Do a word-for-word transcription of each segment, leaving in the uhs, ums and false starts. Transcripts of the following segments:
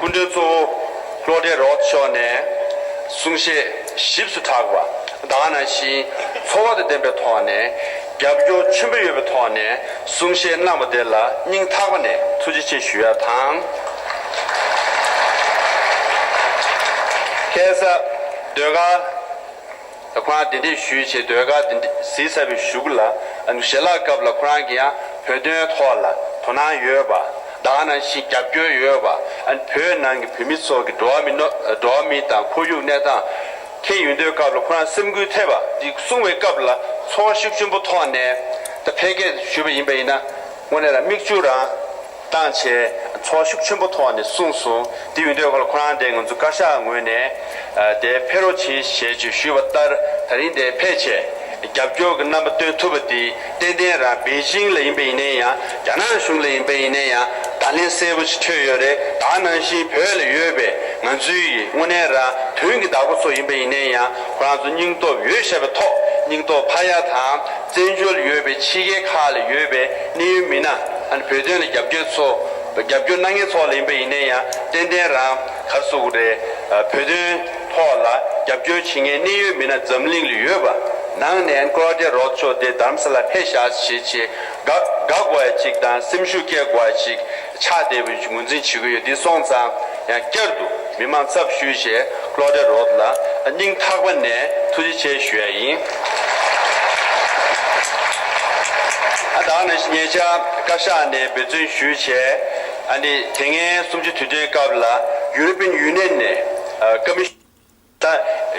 མགྲོན་གཙོ་བོ་བློ་གྲོས་རོགས་མཆོག་ནས་གསུང་བཤད་ཞིབ་ཏུ་གྲགས་པ། ད་ག་ནང་བཞིན་འཚོ་བ་དང་ལྡན་པའི་ཐོག་ནས་རྒྱབ་སྐྱོར་ཆེན་པོ་ཡོད་པའི་ཐོག་ནས་གསུང་བཤད་གནང་བ་དེ་ལ་སྙིང་ཐག་པ་ནས་ཐུགས་རྗེ་ཆེ་ཞུ་ཡ་དང་། ཁ་སང་ཟློས་གར། ཁོ་རང་གདན་འདྲེན་ཞུས་བྱས་ཟློས་གར་གདན་འདྲེན་གཟིགས་ཚར་བའི་གཞུག་ལ། ཨ་ནི་ཞལ་ལག་སྐབས་ལ་ཁོ་རང་གིས་ཡང་བོད་དོན་ཐོག་ལ་དོ་སྣང་ཡོད་པ། ད་ག་ནང་བཞིན་རྒྱབ་སྐྱོར་ཡོད་པ། ཨ་ནི་བོད་ནང་གི་བོད་མི་ཚོ་གི་འགྲོ་བ་མི་ནོ་འགྲོ་བ་མི་དང་ཁོར་ཡུག་གནས་སྟངས་མཁྱེན་ཡོང་དུས་སྐབས་ལ་ཁོ་རང་སེམས་འགུལ་ཐེབས་པ་འདི་གསུངས་པའི་སྐབས་ལ་ཚོར་བ་ཤུགས་ཆེན་པོ་ཐོག་ནས། ད་ཕལ་སྐད་ཞུས་པ་ཡིན་པ་ཡིན་ན། དངོས་གནས་རང་མིག་ཆུ་རང་བཏང་བྱས་ཚོར་ཤུགས་ཆེན་པོ་ཐོག་ནས་གསུངས་སོང་། དེ་ཡིན་དུས་ཁོ་ལ་ཁོ་རང་དེ་ང་ཚོ་བཀའ་ཤག་ངོས་ནས་དེ་ཕེབས་རོགས་བྱེད་ཞེས་ཅིག་ཞུས་པ་ལྟར། ད་རིང་དེ་ཕེབས་བྱས་རྒྱབ་སྐྱོར་གྱི་རྣམ་པ་སྟོན་ཐུབ་པ་དེ་ཏན་ཏན་རང་པེ་ཅིང་ལ་ཡིན་པ་ཡིན་ནའི་ཡང་། རྒྱ་ནག་གཞུང་ལ་ཡིན་པ་ཡིན་ནའི་ཡང་བརྡ་ལན་གསལ་པོ་ཞིག་འཕྲོད་ཡོད་རེད། ད་ག་ནང་བཞིན་བོད་ལ་ཡོད་པའི་ང་ཚོའི་དངོས་གནས་རང་དོན་གྱི་བདག་པོ་ཚོ་ཡིན་པ་ཡིན་ནའི་ཡང་། ཁོ་རང་ཚོ་སྙིང་སྟོབས་ཡོད་བཤད་པའི་ཐོག་སྙིང་སྟོབས་འཕར་ཡ་དང་། བཙན་བྱོལ་ཡོད་པའི་ཕྱི་རྒྱལ་ཁག་ལ་ཡོད་པའི་གནད་ཡོད་མི་སྣ། ཨ་ནི་བོད་དོན་ལ་རྒྱབ་སྐྱོར་ཚོ། རྒྱབ་སྐྱོར་གནང་མཁན་ཚོ་ལ་ཡིན་པ་ཡིན་ན་ཡང་ཏན་ཏན་རང་ག་རེ་ཟེར་དགོས་རེད། བོད་དོན་ཐོག་ལ་རྒྱབ་སྐྱོར་བྱེད་མཁན་གནད་ཡོད་མི་སྣ་འཛམ་གླིང་ལ་ཡོད་པ་ནང་ནས། ཨ་ནི་ཀློ་ཌི་ཡ་རོད་མཆོག་དེ་རྡ་རམ་ས་ལ་ཕེབས་ཤག་ཞེས་བྱས་དགའ་དགའ་དགོས་ཡ་གཅིག་དང་། སེམས་ཤུགས་སྐྱེད་དགོས་ཡ་གཅིག་ཆགས་བསྡད་པའི་ངོས་འཛིན་བྱེད་ཀྱི་ཡོད། འདི་སོང་ཙང་ཡང་བསྐྱར་དུ་མི་མང་ཚབ་ཞུས་བྱས་ཀློ་ཌི་ཡ་རོད་ལ་སྙིང་ཐག་པ་ནས་ཐུགས་རྗེ་ཆེ་ཞུ་ཡ་ཡིན། ཨ་ད་ག་ནང་བཞིན་ཉེ་ཆར་བཀའ་ཤག་ནས་འབད་བརྩོན་ཞུས་བྱས། ཨ་ནི་དེ་སྔའི་གསུམ་བཅུའི་དུས་དྲན་སྐབས་ལ་ཡུ་རོ་པིན་ཡུ་ནི་ཡན་ནས་ཨ་ཀ་མི་ཤོན། ད་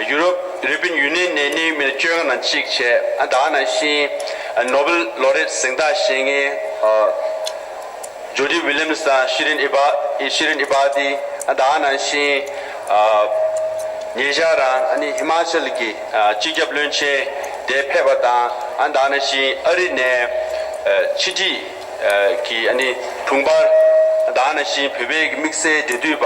ཡུ་རོབ་ཡུ་རོ་པིན་ཡུ་ནི་ཡན་ནས་གནད་ཡོད་མི་སྣ་བཅོ་ལྔ་ནང་གཅིག་བྱས། ཨ་ད་ག་ནང་བཞིན་ནོ་བེལ་ལོ་རེ་ཊི་གཟེངས་རྟགས་བཞེས་མཁན་ཇོ་ཌི་ཝི་ལི་ཡམ་སི་དང་ཤི་རིན་ཨི་བྷ་ཤི་རིན་ཨི་བྷ་དི། ཨ་ད་ག་ནང་བཞིན་ཉེ་ཆར་རང་ཨ་ནི་ཧི་མ་ཅལ་གྱི་སྤྱི་ཁྱབ་བློན་ཆེན་དེ་ཕེབས་པ་དང་། ཨ་ད་ག་ནང་བཞིན་ཨ་རི་ནས་ཕྱི་དྲིལ་གྱི་ཨ་ནི་དྲུང་འཕར། ད་ག་ནང་བཞིན་བོད་པའི་གི་དམིགས་བསལ་འབྲེལ་མཐུད་པ་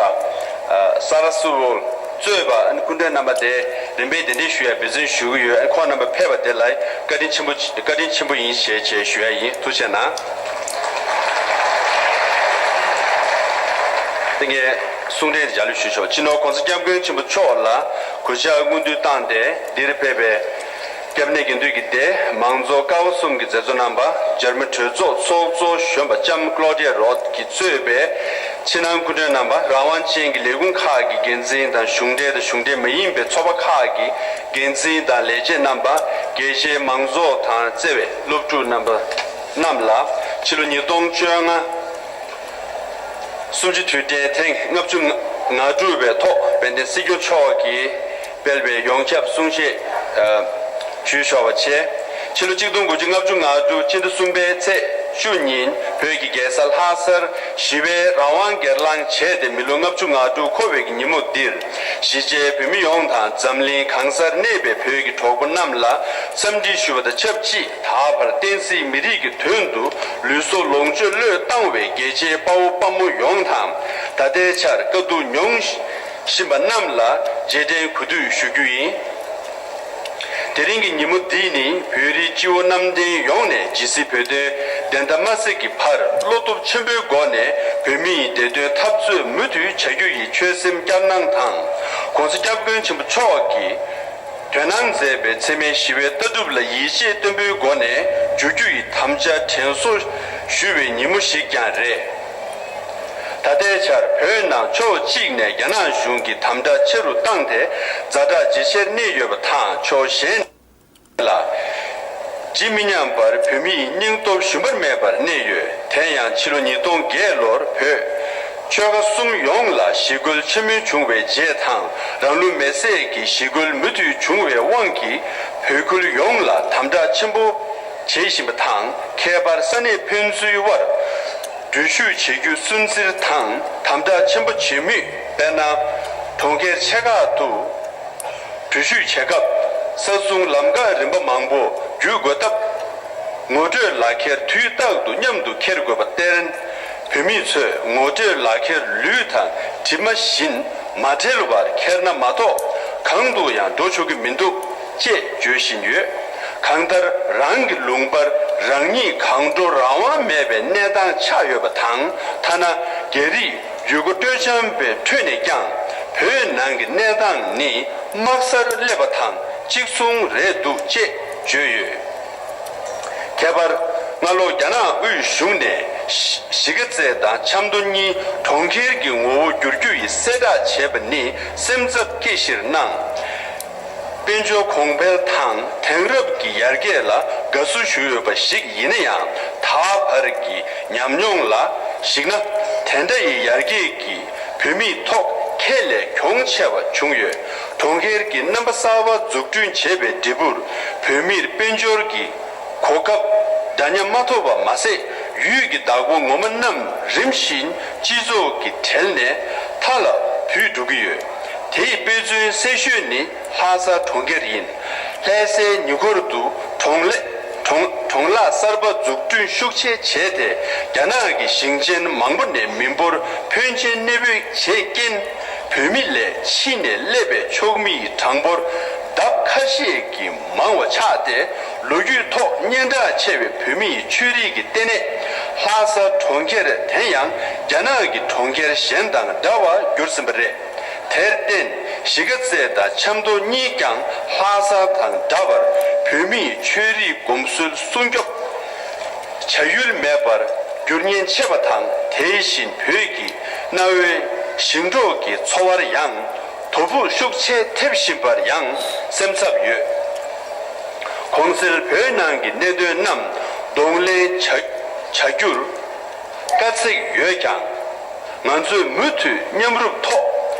ས་ར་སུ་བོལ་གཙོས་པ། ཨ་ནི་སྐུ་མགྲོན་རྣམ་པ་དེ་རིམ་པས་གདན་འདྲེན་ཞུ་ཡ་འབད་བརྩོན་ཞུ་གི་ཡོད། ཨ་ནི་ཁོང་རྣམ་པ་ཕེབས་པ་དེ་ལ་བཀའ་དྲིན་ཆེན་པོ་བཀའ་དྲིན་ཆེན་པོ་ཡིན་ཞེས་བྱས་ཞུ་ཡ་ཡིན། ཐུགས་རྗེ་གནང་། དེ་ངས་གསུང་འཕྲིན་འཇའ་ལུས་ཞུ་ཆོག་སྤྱི་ནོར་༸གོང་ས་༸སྐྱབས་མགོན་ཆེན་པོ་མཆོག་ལ་གུས་ཕྱག་སྔོན་འདུན་བཏང་སྟེ། འདིར་ཕེབས་པའི་སྐྱབས་གནས་དགེ་འདུན་གྱི་སྡེ། མང་གཙོ་ཀ་བ་གསུམ་གྱི་མཛད་གཙོ་རྣམ་པ། འཇར་མན་གྲོས་ཚོགས་ཚོགས་གཙོ་གཞོན་པ་ལྕམ་ཀློ་ཌི་ཡ་རོད་ཀྱིས་གཙོས་པའི་ཕྱི་ནང་སྐུ་མགྲོན་རྣམ་པ། རང་དབང་ཅན་གྱི་ལས་ཁུངས་ཁག་གི་འགན་འཛིན་དང་གཞུང་འབྲེལ་དང་གཞུང་འབྲེལ་མ་ཡིན་པའི་ཚོགས་པ་ཁག་གི་འགན་འཛིན་དང་ལས་བྱེད་རྣམ་པ། རྒྱལ་སྤྱིའི་མང་ཚོགས་དང་བརྩེ་བའི་སློབ་ཕྲུག་རྣམ་པ་རྣམས་ལ། ཕྱི་ལོ་ཉིས་སྟོང་བཅོ་ལྔ་གསུམ་བཅུའི་དུས་དྲན་ཐེངས་ལྔ་བཅུ་ང་དྲུག་པའི་ཐོག་དཔལ་ལྡན་སྲིད་སྐྱོང་མཆོག་གིས་སྤེལ་བའི་ཡོངས་ཁྱབ་གསུང་བཤད་ཞུས་ཆོག་པ་བྱས། ཕྱི་ལོ་ཆིག་སྟོང་དགུ་བརྒྱ་ལྔ་བཅུ་ང་དྲུག་སྤྱི་ཟླ་གསུམ་པའི་ཚེས་བཅུ་ཉིན་བོད་ཀྱི་རྒྱལ་ས་ལྷ་སར་ཞི་བའི་རང་དབང་སྒེར་ལངས་བྱས་ཏེ། མི་ལོ་ལྔ་བཅུ་ང་དྲུག་འཁོར་བའི་ཉིན་མོ་འདིར། གཞིས་བྱེས་བོད་མི་ཡོངས་དང་འཛམ་གླིང་གང་སར་གནས་པའི་བོད་ཀྱི་གྲོགས་པོ་རྣམས་ལ་འཚམས་འདྲི་ཞུ་བ་དང་ཆབས་ཅིག་ད་བར་བསྟན་སྲིད་མི་རིགས་ཀྱི་དོན་དུ་ལུས་སྲོག་ལོངས་སྤྱོད་བློས་བཏང་བའི་རྒྱལ་གཅེས་དཔའ་བོ་དཔའ་མོ་ཡོངས་དང་། ད་ལྟའི་ཆར་དཀའ་སྡུག་མྱོང་བཞིན་པ་རྣམས་ལ་རྗེས་དྲན་གུས་འདུད་ཞུ་རྒྱུ་ཡིན། དེ་རིང་གི་ཉིན་མོ་འདི་ནི་བོད་རིགས་སྤྱི་བོ་གནམ་བསྟན་ཡོངས་ནས་ཇི་སྲིད་བོད་དོན་བདེན་མཐའ་མ་གསལ་གྱི་བར། བློ་སྟོབས་ཆེན་པོའི་སྒོ་ནས་བོད་མིའི་བདེ་དོན་འཐབ་རྩོད་མུ་མཐུད་བྱ་རྒྱུ་ཡི་ཆོད་སེམས་བསྐྱར་གནང་དང་། ༸གོང་ས་༸སྐྱབས་མགོན་ཆེན་པོ་མཆོག་གིས་དོན་གནང་མཛད་པའི་འཚེ་མེད་ཞི་བའི་ལྟ་གྲུབ་ལ་ཡིད་ཆེས་བརྟན་པོའི་སྒོ་ནས་འཇུག་རྒྱུ་ཡི་དམ་བཅའ་དྲན་གསོ་ཞུ་བའི་ཉིན་མོ་ཞིག་ཀྱང་རེད། ད་ལྟའི་ཆར་བོད་ནང་ཕྱོགས་གཅིག་ནས་རྒྱ་ནག་གཞུང་གིས་དམ་དྲག་ཆེ་རུ་བཏང་སྟེ་ཛ་དྲག་ཇེ་ཆེར་གནས་ཡོད་པ་དང་། ཕྱོགས་གཞན་ལ་ཇི་མི་སྙམ་པར་བོད་མིའི་སྙིང་སྟོབས་ཞུམ་པར་མེད་པར་གནས་ཡོད། དེ་ཡང་ཕྱི་ལོ་ཉིས་སྟོང་བརྒྱད་ལོར་བོད་ཆོལ་ཁ་གསུམ་ཡོངས་ལ་ཞི་རྒོལ་ཆེན་མོ་བྱུང་བའི་རྗེས་དང་། རང་ལུས་མེར་སྲེག་གི་ཞི་རྒོལ་མུ་མཐུད་བྱུང་བའི་དབང་གིས་བོད་ཁུལ་ཡོངས་ལ་དམ་དྲག་ཆེན་པོ་བྱེད་བཞིན་པ་དང་། ཁྱད་པར་ས་གནས་ཕན་ཚུན་དབར་འགྲུལ་བཞུད་བྱེད་རྒྱུ་སུན་གཙེར་དང་དམ་དྲག་ཆེན་པོ་བྱེད་མུས། དཔེར་ན། གྲོང་ཁྱེར་ཆེ་ཁག་ཏུ་འགྲུལ་བཞུད་བྱེད་སྐབས་ས་སྲུང་ལམ་ཁ་རིམ་པ་མང་པོ་བརྒྱུད་དགོས་སྟབས། ངོ་སྤྲོད་ལག་ཁྱེར་དུས་རྟག་ཏུ་མཉམ་དུ་འཁྱེར་དགོས་པར་བརྟེན། བོད་མི་ཚོས་ངོ་སྤྲོད་ལག་ཁྱེར་ལུས་དང་གྲིབ་མ་བཞིན་མ་བྲལ་བར་འཁྱེར་ན་མ་གཏོགས་གང་དུ་ཡང་འགྲོ་ཆོག་གི་མི་འདུག་ཅེས་བརྗོད་བཞིན་ཡོད། གང་ལྟར་རང་གི་ལུང་པར་རང་ཉིད་གང་འགྲོ་རང་དབང་མེད་པའི་གནས་སྟངས་ཆགས་ཡོད་པ་དང་། ཐ་ན་རྒྱ་རིགས་ ཡུལ་སྐོར་སྤྲོ་འཆམ་པའི་ཁྲོད་ནས་ཀྱང་བོད་ནང་གི་གནས་སྟངས་ནི་དམག་སར་སླེབས་པ་དང་གཅིག་མཚུངས་རེད་འདུག་ཅེས་བརྗོད་ཡོད། ཁྱད་པར་སྔ་ལོ་རྒྱ་ནག་དབུས་གཞུང་ནས་གཞིས་ཀ་རྩེ་དང་ཆབ་མདོ་གཉིས་གྲོང་ཁྱེར་གྱི་ངོ་བོ་བསྒྱུར་རྒྱུ་ཡི་གསལ་བསྒྲགས་བྱས་པ་ནི་སེམས་འཚབ་སྐྱེ་གཞིར་སྣང་། དཔལ་འབྱོར་གོང་འཕེལ་དང་དེང་རབས་ཀྱི་ཡར་རྒྱས་ལ་དགའ་བསུ་ཞུ་འོས་པ་ཞིག་ཡིན་ན་ཡང་། ད་བར་གྱི་ཉམས་མྱོང་ལ་གཞིགས་ན། དེ་འདྲ་ཡི་ཡར་རྒྱས་ཀྱིས་བོད་མིའི་ཐོག་ཁེ་ལས་གྱོང་ཆེ་བ་བྱུང་ཡོད། གྲོང་ཁྱེར་གྱི་རྣམ་པ་གསར་པ་འཛུགས་སྐྲུན་བྱེད་པའི་འབྲས་བུར་བོད་མིར་དཔལ་འབྱོར་གྱི་གོ་སྐབས་འདྲ་མཉམ་མ་ཐོབ་པ་མ་ཟད། ཡུལ་གྱི་བདག་པོ་ངོ་མ་རྣམས་རིམ་བཞིན་སྤྱི་ཚོགས་ཀྱི་གྲལ་ནས་མཐའ་ལ་བུད་འགྲོ་གི་ཡོད། དེ་ཡི་དཔེ་མཚོན་གསལ་ཤོས་ནི་ལྷ་ས་གྲོང་ཁྱེར་ཡིན། ལྷ་སའི་ཉེ་འཁོར་དུ་གྲོང་ལེ་གྲོང་གྲོང་གླགས་གསར་པ་འཛུགས་སྐྲུན་ཤུགས་ཆེ་བྱས་ཏེ། རྒྱ་ནག་གི་ཞིང་ཆེན་མང་པོ་ནས་མི་འབོར་ཕོན་ཆེན་གནས་སྤོས་བྱས་རྐྱེན། བོད་མི་ལས་ཕྱི་ནས་སླེབས་པའི་ཕྱོགས་མིའི་གྲངས་འབོར་ལྡབ་ཁ་ཤས་ཀྱིས་མང་བ་ཆགས་ཏེ། ལོ་རྒྱུས་ཐོག་སྙན་གྲགས་ཆེ་བའི་བོད་མིའི་ཆོས་རིག་གི་ལྟེ་གནས་ལྷ་ས་གྲོང་ཁྱེར་དེ་ཡང་རྒྱ་ནག་གི་གྲོང་ཁྱེར་གཞན་དང་འདྲ་བར་གྱུར་ཟིན་པ་རེད། དེར་བརྟེན་གཞིས་ཀ་རྩེ་དང་ཆབ་མདོ་གཉིས་ཀྱང་ལྷ་ས་དང་འདྲ་བར་བོད་མིའི་ཆོས་རིག་གོམས་སྲོལ་སྲུང་སྐྱོབ་བྱ་ཡུལ་མེད་པར་འགྱུར་ཉེན་ཆེ་བ་དང་། དེ་བཞིན་བོད་ཀྱི་གནའ་བོའི་ཞིང་འབྲོག་གི་འཚོ་བར་ཡང་དོ་ཕོག་ཤུགས་ཆེ་ཐེབས་བཞིན་པར་ཡང་སེམས་འཚབ་ཡོད། གོང་གསལ་བོད་ནང་གི་གནད་དོན་རྣམས་གདོང་ལེན་བྱ་བྱ་རྒྱུར་དཀའ་ཚེགས་ཡོད་ཀྱང་། ང་ཚོས་མུ་མཐུད་མཉམ་རུབ་ཐོག་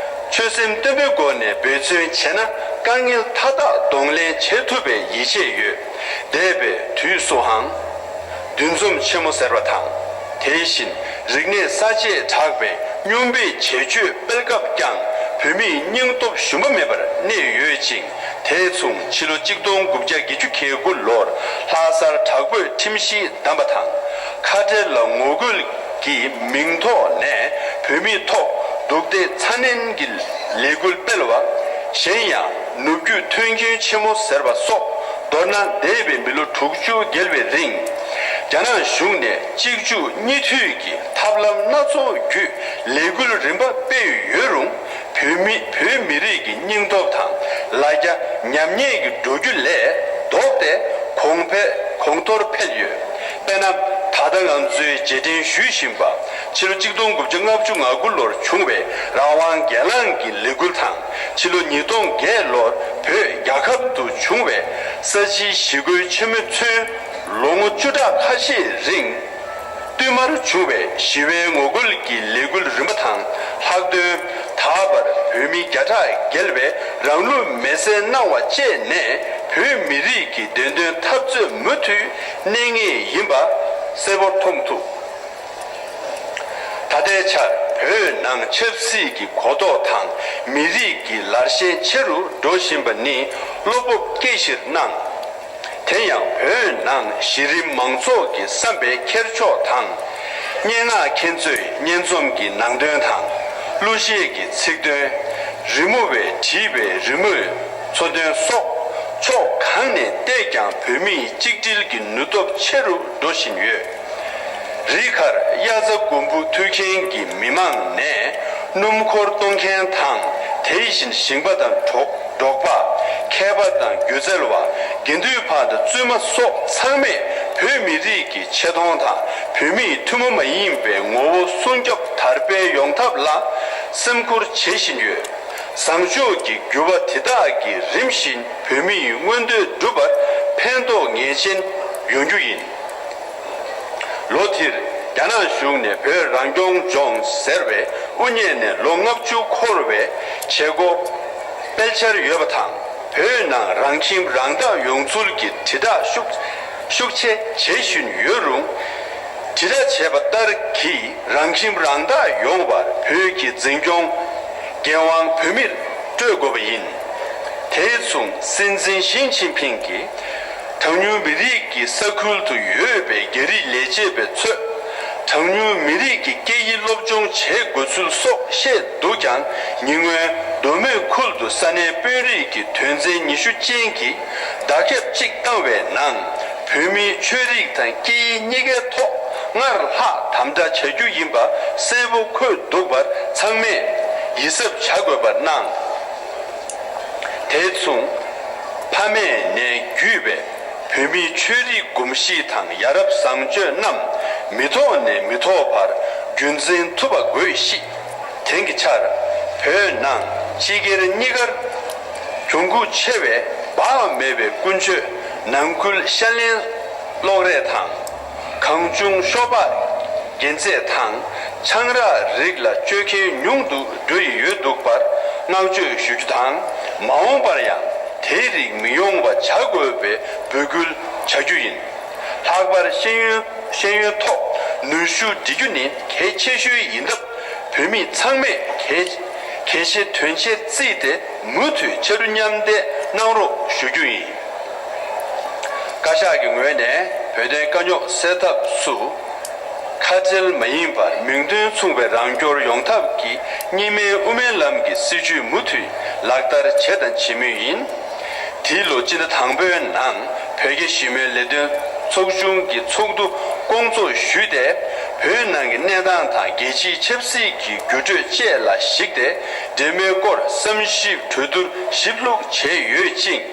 ཆོད་སེམས་བརྟན་པོའི་སྒོ་ནས་འབད་བརྩོན་བྱས་ན། དཀའ་ངལ་མཐའ་དག་གདོང་ལེན་བྱེད་ཐུབ་པའི་ཡིད་ཆེས་ཡོད། འདས་པའི་དུས་སུའང་འདུ་འཛོམས་ཆེན་མོ་ཟེར་བ་དང་། དེ་བཞིན་རིག་གནས་གསར་བརྗེས་དྲངས་པའི་སྙོམས་པའི་བྱེད་སྤྱོད་སྤེལ་སྐབས་ཀྱང་བོད་མིའི་སྙིང་སྟོབས་ཞུམ་པ་མེད་པར་གནས་ཡོད་ཅིང་། དེ་མཚུངས་ཕྱི་ལོ་གཅིག་སྟོང་དགུ་བརྒྱ་བརྒྱད་ཅུ་གྱ་དགུ་ལོར་ལྷ་སར་དྲག་པོའི་ཁྲིམས་གཞི་བསྡམས་པ་དང་། ཁ་བྲལ་ལ་ངོ་རྒོལ་གྱི་མིང་ཐོག་ནས་བོད་མིའི་ཐོག་སྡུག་སྡེ་ཚ་ནན་གྱི་ལས་འགུལ་སྤེལ་བ། གཞན་ཡང་ནུབ་རྒྱུད་མཐུན་རྐྱེན་ཆེན་མོ་ཟེར་བ་སོགས། མདོར་ན་འདས་པའི་མི་ལོ་དྲུག་ཅུ་བརྒལ་བའི་རིང་། རྒྱ་ནག་གཞུང་ནས་གཅིག་མཇུག་གཉིས་མཐུད་ཀྱི་ཐབས་ལམ་སྣ་ཚོགས་བརྒྱུད་ལས་འགུལ་རིམ་པ་སྤེལ་ཡོད་རུང་། བོད་མི་བོད་མི་རིགས་ཀྱི་སྙིང་སྟོབས་དང་ལ་རྒྱ་ཉམས་ཉེས་ཀྱི་འགྲོ་རྒྱུ་ལས་ལྡོག་སྟེ་གོང་འཕེལ་གོང་མཐོར་འཕེལ་ཡོད། དཔེར་ན། ད་ལྟ་ང་ཚོས་རྗེས་དྲན་ཞུ་བཞིན་པ། ཕྱི་ལོ་གཅིག་སྟོང་དགུ་བརྒྱ་ལྔ་བཅུ་ང་དགུ་ལོར་བྱུང་བའི་རང་དབང་སྒེར་ལངས་ཀྱི་ལས་འགུལ་དང་། ཕྱི་ལོ་ཉིས་སྟོང་བརྒྱད་ལོར་བོད་རྒྱལ་ཁབ་ཏུ་བྱུང་བའི་ས་བྱིའི་ཞི་རྒོལ་ཆེན་མོ་ཚུན། ལོ་ངོ་བཅུ་ཕྲག་ཁ་ཤས་རིང་། བསྟུད་མར་བྱུང་བའི་ཞི་བའི་ངོ་རྒོལ་གྱི་ལས་འགུལ་རིམ་པ་དང་། ལྷག་དོན་ད་བར་བོད་མི་བརྒྱ་ཕྲག་བརྒལ་བས་རང་ལུས་མེར་སྲེག་གནང་བ་བཅས་ནས། བོད་མི་རིགས་ཀྱི་བདེན་དོན་འཐབ་རྩོད་མུ་མཐུད་གནས་ངེས་ཡིན་པ་གསལ་པོར་མཐོང་ཐུབ། ད་ལྟའི་ཆར་བོད་ནང་ཆབ་སྲིད་ཀྱི་གོ་རྟོགས་དང་མི་རིགས་ཀྱི་ལར་ཞེན་ཆེ་རུ་འགྲོ་བཞིན་པ་ནི་བློ་སྤོབས་སྐྱེ་གཞིར་སྣང་། དེ་ཡང་བོད་ནང་གཞི་རིམ་མང་ཚོགས་ཀྱི་བསམ་པའི་འཁྱེར་ཕྱོགས་དང་། སྙན་ངག་མཁན་ཚོས་སྙན་རྩོམ་གྱི་ནང་དོན་དང་། གླུ་གཞས་ཀྱི་ཚིག་དོན། རི་མོ་བས་བྲིས་པའི་རི་མོའི་མཚོན་དོན་སོགས་ཕྱོགས་གང་ནས་བལྟས་ཀྱང་བོད་མིའི་གཅིག་སྒྲིལ་གྱི་ནུས་སྟོབས་ཆེ་རུ་འགྲོ་བཞིན་ཡོད། རི་མཁར་གཡའ་རྩ་དགུན་འབུ་འཐུ་མཁན་གྱི་མི་མང་ནས་སྣུམ་འཁོར་གཏོང་མཁན་དང་། དེ་བཞིན་ཞིང་པ་དང་འབྲོག་འབྲོག་པ། མཁས་པ་དང་སྒྱུ་རྩལ་བ། དགེ་འདུན་པ་དང་བཙུན་མ་སོགས་ཚང་མས་བོད་མི་རིགས་ཀྱི་ཆེ་མཐོང་དང་། བོད་མིའི་ཐུན་མོང་མ་ཡིན་པའི་ངོ་བོ་སྲུང་སྐྱོབ་དར་སྤེལ་ཡོང་ཐབས་ལ་སེམས་ཁུར་བྱེད་བཞིན་ཡོད། བཟང་ཕྱོགས་ཀྱི་འགྱུར་བ་དེ་དག་གིས་རིམ་བཞིན་བོད་མིའི་མངོན་འདོད་འགྲུབ་པར་ཕན་ཐོགས་ངེས་ཅན་ཡོང་རྒྱུ་ཡིན། ལོ་དེར་རྒྱ་ནག་གཞུང་ནས་བོད་རང་སྐྱོང་ལྗོངས་ཟེར་བའི་དབུ་བརྙེས་ནས་ལོ་ལྔ་བཅུ་འཁོར་བའི་བྱེད་སྒོ་སྤེལ་འཆར་ཡོད་པ་དང་། བོད་ནང་རང་ཁྱིམ་རང་བདག་ཡོང་ཚུལ་གྱི་དྲིལ་བསྒྲགས་ཤུགས་ཤུགས་ཆེ་བྱེད་བཞིན་ཡོད་རུང་། དྲིལ་བསྒྲགས་བྱས་པ་ལྟར་གྱི་རང་ཁྱིམ་རང་བདག་ཡོང་བར་བོད་ཀྱི་འཛིན་སྐྱོང་འགན་དབང་བོད་མིར་སྤྲོད་དགོས་པ་ཡིན། དེ་མཚུངས་སྲིད་འཛིན་ཞི་ཅིན་ཕིང་གིས། གྲངས་ཉུང་མི་རིགས་ཀྱི་ས་ཁུལ་དུ་ཡོད་པའི་རྒྱ་རིགས་ལས་བྱེད་པ་ཚོས་གྲངས་ཉུང་མི་རིགས་ཀྱི་སྐད་ཡིག་སློབ་སྦྱོང་བྱེད་དགོས་ཚུལ་སོགས་བཤད་འདུག་ཀྱང་། ཉེ་སྔོན་མདོ་སྨད་ཁུལ་དུ་ས་གནས་དཔོན་རིགས་ཀྱི་དོན་ཚན་ཉི་ཤུ་ཅན་གྱི་བརྡ་ཁྱབ་ཅིག་བཏང་བའི་ནང་། བོད་མིའི་ཆོས་རིག་དང་སྐད་ཡིག་གཉིས་ཀའི་ཐོག་ སྔར་ལྷག་དམ་དྲག་བྱ་རྒྱུ་ཡིན་པ་གསལ་པོ་འཁོད་འདུག་པར་ཚང་མས་ཡིད་གཟབ་བྱ་དགོས་པར་སྣང་། དེ་མཚུངས། ཕ་མེས་ནས་བརྒྱུད་པའི་བོད་མིའི་ཆོས་རིག་གོམས་གཤིས་དང་ཡ་རབས་བཟང་སྤྱོད་རྣམས་མི་ཐོག་ནས་མི་ཐོག་བར་རྒྱུན་འཛིན་ཐུབ་པ་དགོས་ཤིང་། དེང་གི་ཆར་བོད་ནང་སྤྱི་སྒེར་གཉིས་ཀར་གྱོང་གུད་ཆེ་བའི་སྦ་བ་མེད་པའི་ཀུན་སྤྱོད་ནང་ཁུལ་ཤ་ལན་སློག་རེས་དང་། གང་བྱུང་ཤོ་སྦག་རྒྱན་རྩེད་དང་ཆང་རག་རིགས་ལ་སྤྱོད་མཁན་ཉུང་དུ་འགྲོ་ཡི་ཡོད་འདུག་པར་བསྔགས་བརྗོད་ཞུ་རྒྱུ་དང་། མ་འོངས་པར་ཡང་དེའི་རིགས་མི་ཡོང་བ་བྱ་དགོས་པའི་འབོད་སྐུལ་བྱ་རྒྱུ་ཡིན། ལྷག་པར་ཤེས་ཡོན་ཤེས་ཡོན་ཐོག་ནུས་ཤུགས་སྒྲིལ་རྒྱུ་ནི་གལ་ཆེ་ཤོས་ཡིན་སྟབས། བོད་མི་ཚང་མས་གལ་གལ་ཆེ་དོན་ཆེར་བརྩིས་ཏེ་མུ་མཐུད་ཕྱར་གྲུ་མཉམ་འདེགས་གནང་རོགས་ཞུ་རྒྱུ་ཡིན། བཀའ་ཤག་གི་ངོས་ནས་བོད་དོན་དཀའ་རྙོག་སེལ་ཐབས་སུ། ཁ་བྲལ་མ་ཡིན་པར་མིང་དོན་མཚུངས་པའི་རང་སྐྱོང་ཡོང་ཐབས་ཀྱི་གཉིས་སྨན་དབུ་མའི་ལམ་གྱི་སྲིད་བྱུས་མུ་མཐུད་ལག་བསྟར་བྱས་དང་བྱེད་མུས་ཡིན། དེའི་ལོ་སྤྱི་ཟླ་དང་པོའི་ནང་བོད་རྒྱ་ཞི་མོལ་ལས་དོན་ཚོགས་ཆུང་གི་ཚོགས་འདུ་སྐོང་ཚོགས་ཞུས་ཏེ། བོད་ནང་གི་གནས་སྟངས་དང་རྒྱལ་སྤྱིའི་ཆབ་སྲིད་ཀྱི་འགྱུར་འགྲོས་བཅས་ལ་གཞིགས་ཏེ། འབྲེལ་མོལ་སྐོར་བསམ་ཞིབ་གྲོས་བསྡུར་ཞིབ་ལྷུག་བྱས་ཡོད་ཅིང་།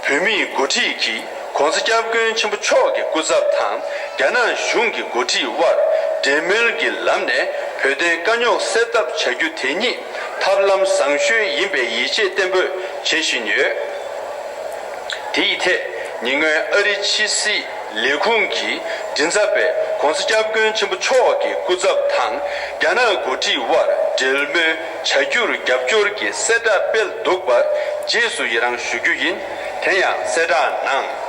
བོད་མིའི་འགོ་ཁྲིད་ཀྱིས་༸གོང་ས་༸སྐྱབས་མགོན་ཆེན་པོ་མཆོག་གི་སྐུ་ཚབ་དང་རྒྱ་ནག་གཞུང་གི་འགོ་ཁྲིད་དབར་འབྲེལ་མོལ་གྱི་ལམ་ནས་བོད་དོན་དཀའ་རྙོག་སེལ་ཐབས་བྱ་རྒྱུ་དེ་ཉིད་ཐབས་ལམ་བཟང་ཤོས་ཡིན་པའི་ཡིད་ཆེས་བརྟན་པོས་བྱེད་བཞིན་ཡོད། དེ་ཡི་ཐད་ཉེ་སྔོན་ཨ་རིའི་ཕྱི་སྲིད་ལས་ཁུངས་ཀྱི་མགྲིན་ཚབ་པས་༸གོང་ས་༸སྐྱབས་མགོན་ཆེན་པོ་མཆོག་གི་སྐུ་ཚབ་དང་རྒྱ་ནག་འགོ་ཁྲིད་དབར་འབྲེལ་མོལ་བྱ་རྒྱུར་རྒྱབ་སྐྱོར་གྱི་གསལ་བསྒྲགས་སྤེལ་འདུག་པར་རྗེས་སུ་ཡི་རང་ཞུ་རྒྱུ་ཡིན། དེ་ཡང་གསལ་བསྒྲགས་ནང་།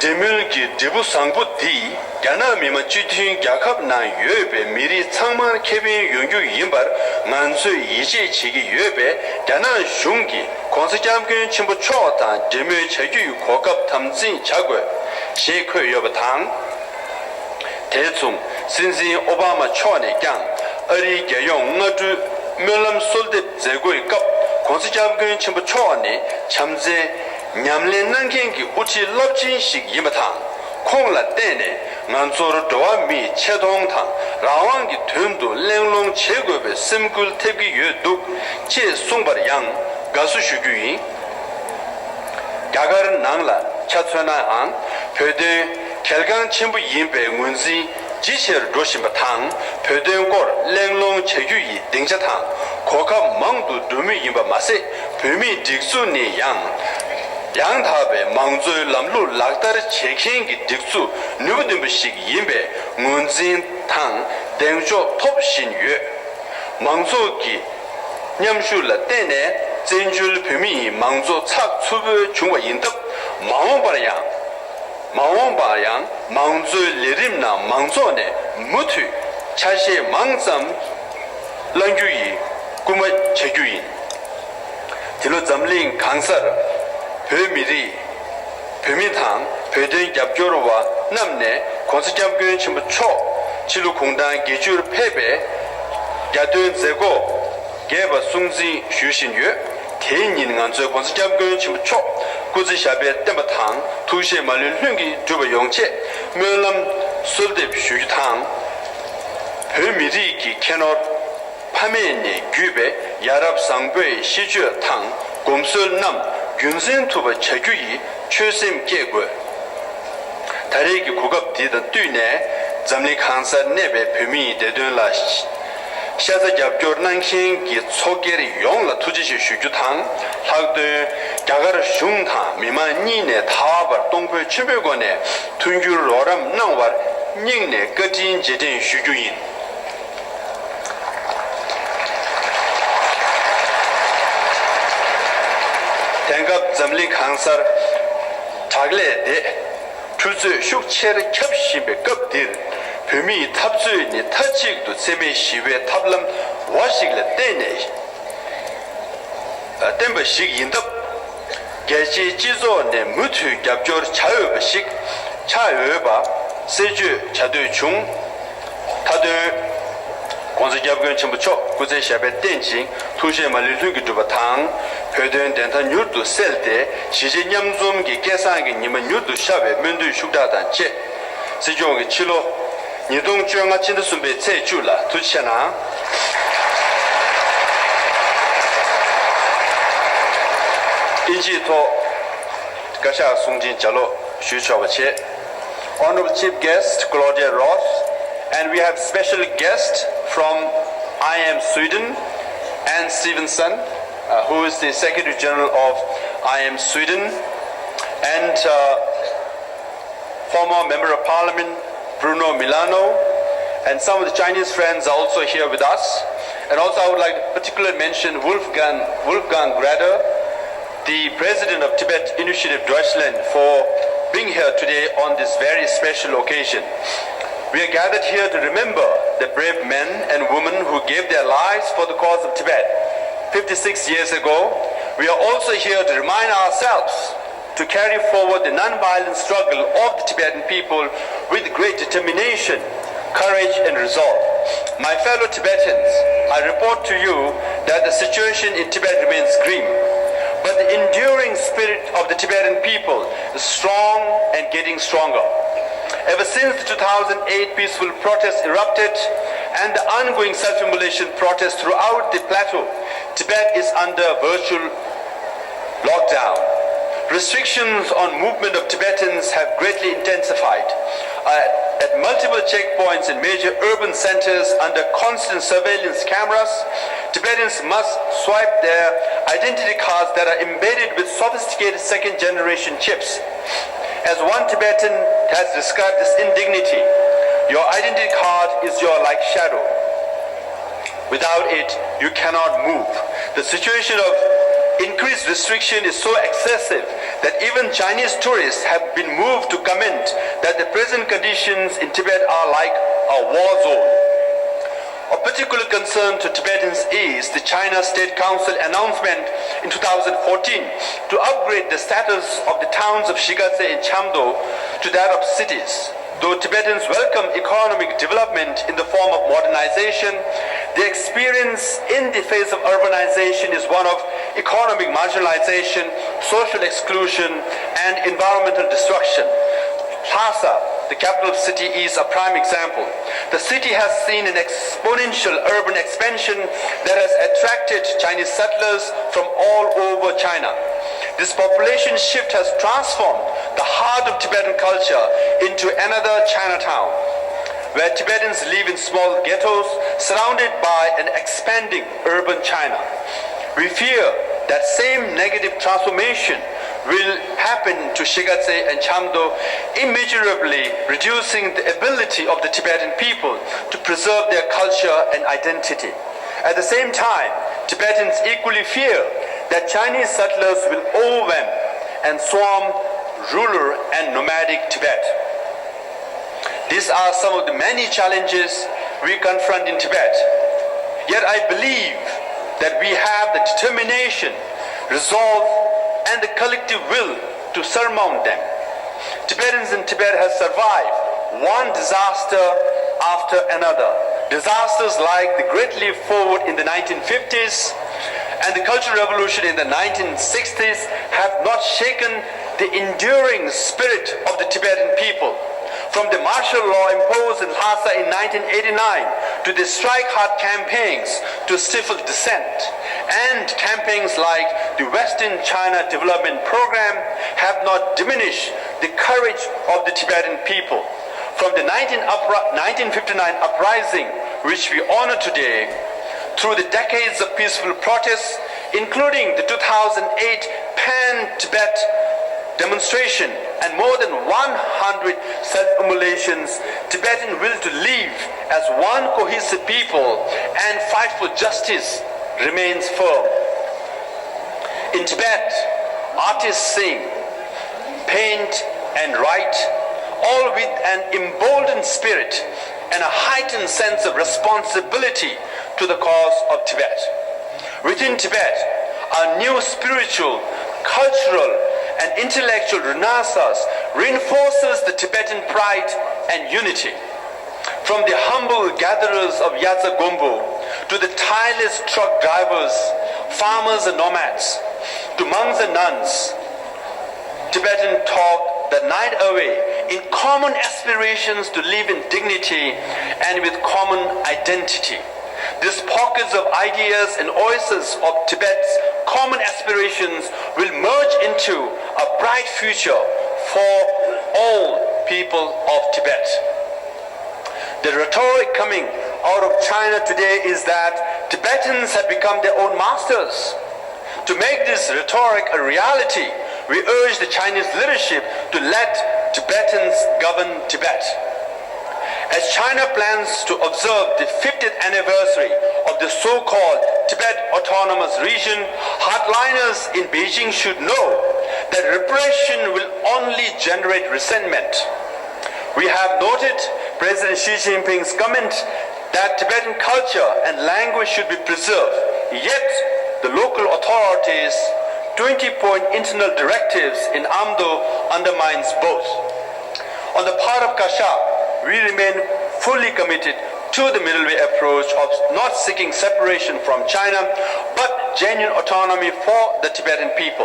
འབྲེལ་མོལ་གྱི་འབྲས་བུ་བཟང་པོ་འདིས་རྒྱ་ནག་མི་དམངས་སྤྱི་མཐུན་རྒྱལ་ཁབ་ནང་ཡོད་པའི་མི་རིགས་ཚང་མར་ཁེ་ཕན་ཡོང་རྒྱུ་ཡིན་པར་ང་ཚོས་ཡིད་ཆེས་བྱེད་ཀྱི་ཡོད་པས། རྒྱ་ནག་གཞུང་གིས་༸གོང་ས་༸སྐྱབས་མགོན་ཆེན་པོ་མཆོག་དང་འབྲེལ་མོལ་བྱ་རྒྱུའི་གོ་སྐབས་དམ་འཛིན་བྱ་དགོས་ཞེས་འཁོད་ཡོད་པ་དང་། དེ་མཚུངས་སྲིད་འཛིན་ཨོ་བྷ་མ་མཆོག་ནས་ཀྱང་ཨ་རིའི་རྒྱལ་ཡོངས་སྔ་དྲོའི་སྨོན་ལམ་གསོལ་འདེབས་མཛད་སྒོའི་སྐབས་༸གོང་ས་༸སྐྱབས་མགོན་ཆེན་པོ་མཆོག་ནི་བྱམས་བརྩེའི་ཉམས་ལེན་གནང་མཁན་གྱི་དབུ་ཁྲིད་རླབས་ཆེན་ཞིག་ཡིན་པ་དང་། ཁོང་ལ་བརྟེན་ནས་ང་ཚོར་འགྲོ་བ་མིའི་ཆེ་མཐོང་དང་རང་དབང་གི་དོན་དུ་གླེང་སློང་བྱེད་དགོས་པའི་སེམས་འགུལ་ཐེབས་ཀྱི་ཡོད་འདུག་ཅེས་གསུངས་པར་ཡང་དགའ་བསུ་ཞུ་རྒྱུ་ཡིན། རྒྱ་གར་ནང་ལ་ཆ་མཚོན་ནའང་བོད་དོན་གལ་འགངས་ཆེན་པོ་ཡིན་པའི་ངོས་འཛིན་ཇེ་ཆེར་འགྲོ་བཞིན་པ་དང་། བོད་དོན་སྐོར་གླེང་སློང་བྱ་རྒྱུ་ཡི་སྡིངས་ཆ་དང་གོ་སྐབས་མང་དུ་འགྲོ་མུས་ཡིན་པ་མ་ཟད། བོད་མིའི་སྒྲིག་འཛུགས་ནི་ཡང་ཡང་དག་པའི་མང་གཙོའི་ལམ་ལུགས་ལག་བསྟར་བྱེད་མཁན་གྱི་སྒྲིག་འཛུགས་ནུས་པ་ལྡན་པ་ཞིག་ཡིན་པའི་ངོས་འཛིན་དང་གདེང་འཇོག་ཐོབ་བཞིན་ཡོད། མང་ཚོགས་ཀྱི་མཉམ་ཞུགས་ལ་བརྟེན་ནས་བཙན་བྱོལ་བོད་མི་ཡི་མང་གཙོ་ཚགས་ཚུད་པོ་བྱུང་བ་ཡིན་སྟབས། མ་འོངས་པར་ཡང་། མ་འོངས་པར་ཡང་མང་གཙོའི་ལས་རིམ་ནང་མང་ཚོགས་ནས་མུ་མཐུད་ཆ་ཤས་མང་ཙམ་བླང་རྒྱུ་ཡི་སྐུལ་མ་བྱ་རྒྱུ་ཡིན། འདི་ལོ་འཛམ་གླིང་གང་སར་བོད་མི་རིགས། བོད་མི་དང་བོད་དོན་རྒྱབ་སྐྱོར་བ་རྣམས་ནས་༸གོང་ས་༸སྐྱབས་མགོན་ཆེན་པོ་མཆོག་ཕྱི་ལོ་གུང་ཐང་བརྒྱད་ཅུར་ཕེབས་པའི་རྒྱ་སྟོན་མཛད་སྒོ་རྒྱས་པ་སྲུང་བརྩི་ཞུ་བཞིན་ཡོད། དེའི་ཉིན་ང་ཚོས་༸གོང་ས་༸སྐྱབས་མགོན་ཆེན་པོ་མཆོག་སྐུ་ཚེ་ཞབས་པད་བརྟན་པ་དང་ཐུགས་བཞེད་མ་ལུས་ལྷུན་གྱིས་འགྲུབ་པ་ཡོང་ཆེད་སྨོན་ལམ་གསོལ་འདེབས་ཞུ་རྒྱུ་དང་། བོད་མི་རིགས་ཀྱི་ཁྱད་ནོར། ཕ་མེས་ནས་བརྒྱུད་པའི་ཡ་རབས་བཟང་པོའི་གཤིས་སྤྱོད་དང་གོམས་སྲོལ་རྣམས་རྒྱུན་འཛིན་ཐུབ་པ་བྱ་རྒྱུ་ཡི་ཆོད་སེམས་བསྐྱེད་དགོས། ད་རེས་ཀྱི་གོ་སྐབས་འདི་དང་བསྟུན་ནས་འཛམ་གླིང་གང་སར་གནས་པའི་བོད་མི་ཡི་བདེ་དོན་ལ་ཤ་ཚ་རྒྱབ་སྐྱོར་གནང་མཁན་གྱི་ཚོགས་སྒེར་ཡོངས་ལ་ཐུགས་རྗེ་ཆེ་ཞུ་རྒྱུ་དང་། ལྷག་དོན་རྒྱ་གར་གཞུང་དང་མི་མང་གཉིས་ནས་ད་བར་གཏོང་ཕོད་ཆེན་པོའི་སྒོ་ནས་མཐུན་འགྱུར་རོགས་རམ་གནང་བར་སྙིང་ནས་བཀའ་དྲིན་རྗེས་དྲན་ཞུ་རྒྱུ་ཡིན། དེང་སྐབས་འཛམ་གླིང་གང་སར་དྲག་ལས་འདས། འཁྲུག་རྩོད་ཤུགས་ཆེར་ཁྱབ་བཞིན་པའི་སྐབས་འདིར། བོད་མིའི་འཐབ་རྩོད་ནི་མཐའ་གཅིག་ཏུ་འཚེ་མེད་ཞི་བའི་ཐབས་ལམ་འོ་ཞིག་ལ་བརྟེན་ནས། བརྟེན་པ་ཞིག་ཡིན་སྟབས། རྒྱལ་སྤྱིའི་སྤྱི་ཚོགས་ནས་མུ་མཐུད་རྒྱབ་སྐྱོར་བྱ་འོས་པ་ཞིག་ཆགས་འོས་པ་གསལ་བརྗོད་བྱ་འདོད་བྱུང་། མཐའ་དོན། ༸གོང་ས་༸སྐྱབས་མགོན་ཆེན་པོ་མཆོག་སྐུ་ཚེ་ཞབས་པད་བརྟན་ཅིང་ཐུགས་བཞེད་མ་ལུས་ལྷུན་གྱིས་གྲུབ་པ་དང་། བོད་དོན་བདེན་མཐའ་མྱུར་དུ་གསལ་ཏེ་ཞི་བྱེད་མཉམ་འཛོམས་ཀྱི་སྐལ་བཟང་གི་ཉི་མ་མྱུར་དུ་ཤར་བའི་སྨོན་འདུན་ཤུགས་དྲག་དང་བཅས། སྲིད་སྐྱོང་གིས་ཕྱི་ལོ་ ཉིས་སྟོང་བཅོ་ལྔ་ཕྱི་ཟླ་གསུམ་པའི་ཚེས་བཅུ་ལ་ཐུགས་རྗེ་གནང་། དབྱིན་ཇིའི་ཐོག་བཀའ་ཤག་གསུང་འཕྲིན་ལྗགས་ཀློག་ཞུ་ཆོག་པ་བྱས། Honorable Chief Guest Claudia Roth, and we have special guest from I M Sweden and Stevenson, uh, who is the Secretary General of I M Sweden, and uh, former Member of Parliament Bruno Milano, and some of the Chinese friends are also here with us. And also, I would like to particularly mention Wolfgang, Wolfgang Greder, the president of Tibet Initiative Deutschland, for being here today on this very special occasion. We are gathered here to remember the brave men and women who gave their lives for the cause of Tibet fifty-six years ago. We are also here to remind ourselves to carry forward the non-violent struggle of the Tibetan people with great determination, courage, and resolve. My fellow Tibetans, I report to you that the situation in Tibet remains grim, but the enduring spirit of the Tibetan people is strong and getting stronger. Ever since the two thousand eight peaceful protests erupted and the ongoing self-immolation protests throughout the plateau, Tibet is under virtual lockdown. Restrictions on movement of Tibetans have greatly intensified. Uh, at multiple checkpoints in major urban centers under constant surveillance cameras, Tibetans must swipe their identity cards that are embedded with sophisticated second generation chips. As one Tibetan has described this indignity, your identity card is your like shadow. Without it, you cannot move. The situation of increased restriction is so excessive that even Chinese tourists have been moved to comment that the present conditions in Tibet are like a war zone. Of particular concern to Tibetans is the China State Council announcement in two thousand fourteen to upgrade the status of the towns of Shigatse and Chamdo to that of cities. Though Tibetans welcome economic development in the form of modernization, the experience in the face of urbanization is one of economic marginalization, social exclusion, and environmental destruction. Lhasa, the capital city, is a prime example. The city has seen an exponential urban expansion that has attracted Chinese settlers from all over China. This population shift has transformed the heart of Tibetan culture into another Chinatown, where Tibetans live in small ghettos surrounded by an expanding urban China. We fear that same negative transformation will happen to Shigatse and Chamdo, immeasurably reducing the ability of the Tibetan people to preserve their culture and identity. At the same time, Tibetans equally fear that Chinese settlers will overwhelm and swarm rural and nomadic Tibet. These are some of the many challenges we confront in Tibet. Yet I believe that we have the determination, resolve, and the collective will to surmount them. Tibetans in Tibet have survived one disaster after another. Disasters like the Great Leap Forward in the nineteen fifties and the Cultural Revolution in the nineteen sixties have not shaken the enduring spirit of the Tibetan people. From the martial law imposed in Lhasa in nineteen eighty-nine to the strike hard campaigns to stifle dissent, and campaigns like the Western China Development Program have not diminished the courage of the Tibetan people. From the nineteen upri- nineteen fifty-nine uprising, which we honor today, through the decades of peaceful protests, including the two thousand eight Pan Tibet demonstration and more than one hundred self immolations, Tibetan will to live as one cohesive people and fight for justice remains firm. In Tibet, artists sing, paint, and write, all with an emboldened spirit and a heightened sense of responsibility to the cause of Tibet. Within Tibet, a new spiritual, cultural, and intellectual renaissance reinforces the Tibetan pride and unity. From the humble gatherers of Yaza Gompo to the tireless truck drivers, farmers, and nomads, to monks and nuns, Tibetan talk the night away in common aspirations to live in dignity and with common identity. These pockets of ideas and oases of Tibet's common aspirations will merge into a bright future for all people of Tibet. The rhetoric coming out of China today is that Tibetans have become their own masters. To make this rhetoric a reality, we urge the Chinese leadership to let Tibetans govern Tibet. As China plans to observe the fiftieth anniversary of the so-called Tibet Autonomous Region, hardliners in Beijing should know that repression will only generate resentment. We have noted President Xi Jinping's comment that Tibetan culture and language should be preserved, yet the local authorities' twenty-point internal directives in Amdo undermines both. On the part of Kasha, we remain fully committed to the middle way approach of not seeking separation from China, but genuine autonomy for the Tibetan people.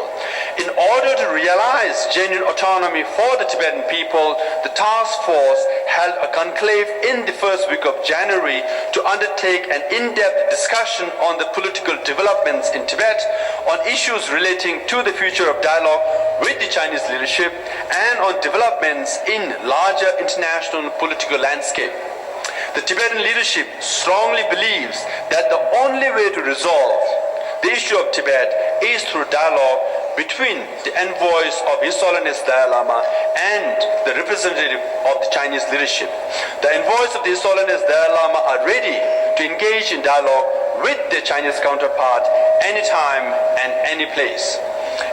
In order to realize genuine autonomy for the Tibetan people, the task force held a conclave in the first week of January to undertake an in-depth discussion on the political developments in Tibet, on issues relating to the future of dialogue with the Chinese leadership, and on developments in larger international political landscape. The Tibetan leadership strongly believes that the only way to resolve the issue of Tibet is through dialogue between the envoys of His Holiness Dalai Lama and the representative of the Chinese leadership. The envoys of His Holiness Dalai Lama are ready to engage in dialogue with their Chinese counterpart anytime and any place.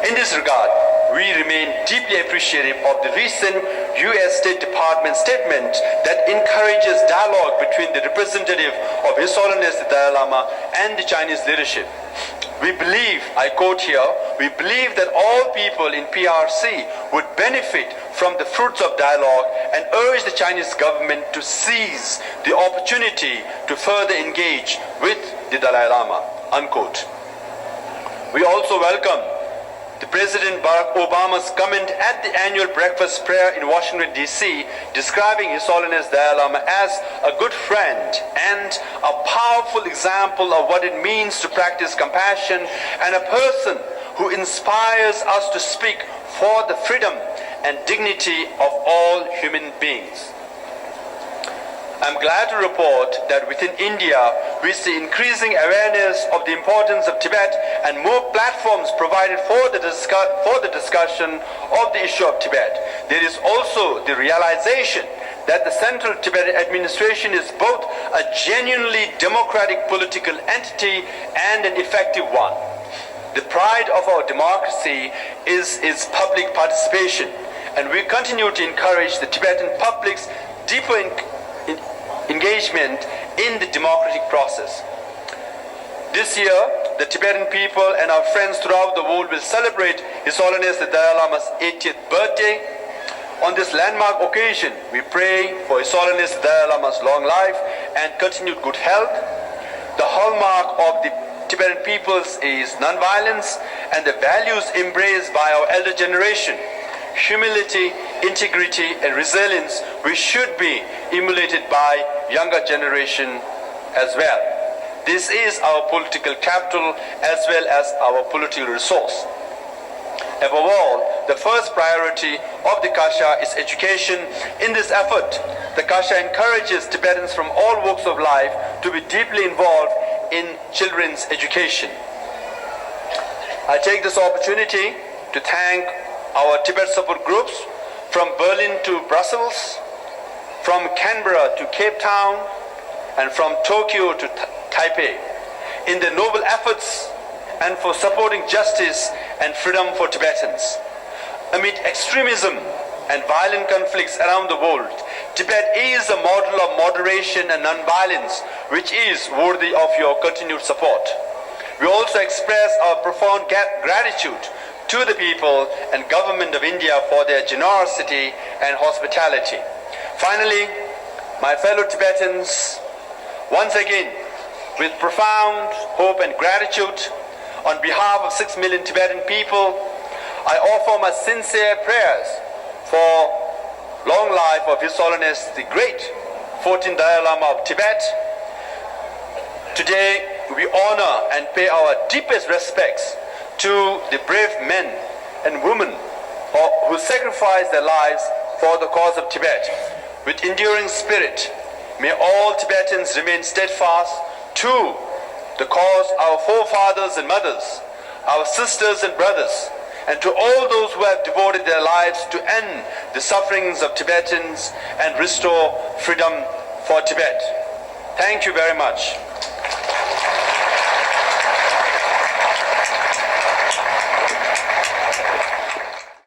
In this regard, we remain deeply appreciative of the recent U S State Department statement that encourages dialogue between the representative of His Holiness the Dalai Lama and the Chinese leadership. We believe, I quote here, "We believe that all people in P R C would benefit from the fruits of dialogue and urge the Chinese government to seize the opportunity to further engage with the Dalai Lama," unquote. We also welcome the President Barack Obama's comment at the annual breakfast prayer in Washington, D C, describing His Holiness Dalai Lama as a good friend and a powerful example of what it means to practice compassion and a person who inspires us to speak for the freedom and dignity of all human beings. I'm glad to report that within India, we see increasing awareness of the importance of Tibet and more platforms provided for the, discu- for the discussion of the issue of Tibet. There is also the realization that the Central Tibetan Administration is both a genuinely democratic political entity and an effective one. The pride of our democracy is its public participation, and we continue to encourage the Tibetan public's deeper en- en- engagement in the democratic process. This year, the Tibetan people and our friends throughout the world will celebrate His Holiness the Dalai Lama's eightieth birthday. On this landmark occasion, we pray for His Holiness the Dalai Lama's long life and continued good health. The hallmark of the Tibetan peoples is nonviolence and the values embraced by our elder generation, humility, integrity, and resilience, which should be emulated by younger generation as well. This is our political capital as well as our political resource. Above all, the first priority of the Kasha is education. In this effort, the Kasha encourages Tibetans from all walks of life to be deeply involved in children's education. I take this opportunity to thank our Tibet support groups from Berlin to Brussels, from Canberra to Cape Town, and from Tokyo to Taipei in their noble efforts and for supporting justice and freedom for Tibetans. Amid extremism and violent conflicts around the world, Tibet is a model of moderation and nonviolence, which is worthy of your continued support. We also express our profound gratitude to the people and government of India for their generosity and hospitality. Finally, my fellow Tibetans, once again, with profound hope and gratitude, on behalf of six million Tibetan people, I offer my sincere prayers for Long life of His Holiness the Great fourteenth Dalai Lama of Tibet. Today, we honor and pay our deepest respects to the brave men and women who sacrificed their lives for the cause of Tibet. With enduring spirit, may all Tibetans remain steadfast to the cause, our forefathers and mothers, our sisters and brothers, and to all those who have devoted their lives to end the sufferings of Tibetans and restore freedom for Tibet. Thank you very much.